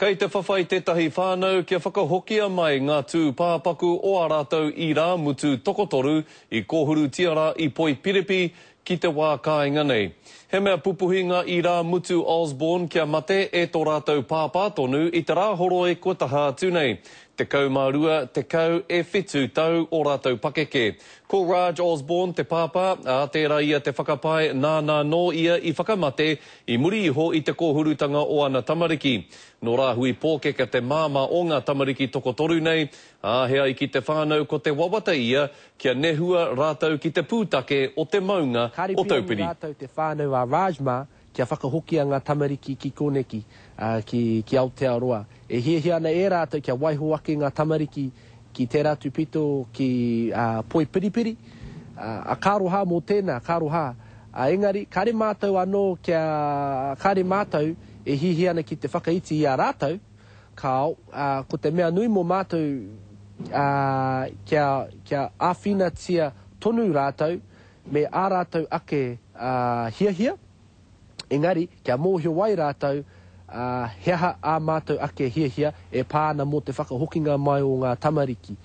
Kei te whawhai tētahi whānau kia whakahokia mai ngā tūpāpaku o ā rātou irāmutu tokotoru i kōhurutia rā i Poipiripi ki te wā kāinga nei. He mea pupuhi ngā irāmutu Osborne kia mate e tō rātou pāpā tonu i te Rāhoroi kua taha atu nei. 12, tekau e whitu tau ō rātou pakeke. Ko Raj Osborne te pāpā, ā, tērā ia te whakapae nāna anō ia i whakamate i muri iho i te kōhurutanga o ana tamariki. Nō Rāhui Pōkeka te māmā o ngā tamariki tokotoru nei, ā, he ai ki te whānau ko te wawata ia kia nehua rātou ki te pūtake o te maunga Kāre o pia Taupiri. rātou te whānau a Raj mā kia whakahokia ngā tamariki ki koneki, ā, ki, ki Aotearoa. E hiahia ana e rātou kia waiho ake ngā tamariki ki tērā atu pito ki, ā, Poipiripiri, ā, a ka aroha mō tēnā, ka aroha. Ā, engari, kāre mātou anō kia, kāre mātou e hiahia ana ki te whakaiti i a rātou, kāo, ā, ko te mea nui mō mātou, ā, kia, kia āwhinatia tonu rātou me ā rātou ake, ā, hiahia, Engari, kia mōhio ai rātou, ā, he aha ā mātou ake hiahia e pā ana mō te whakahokinga mai o ngā tamariki.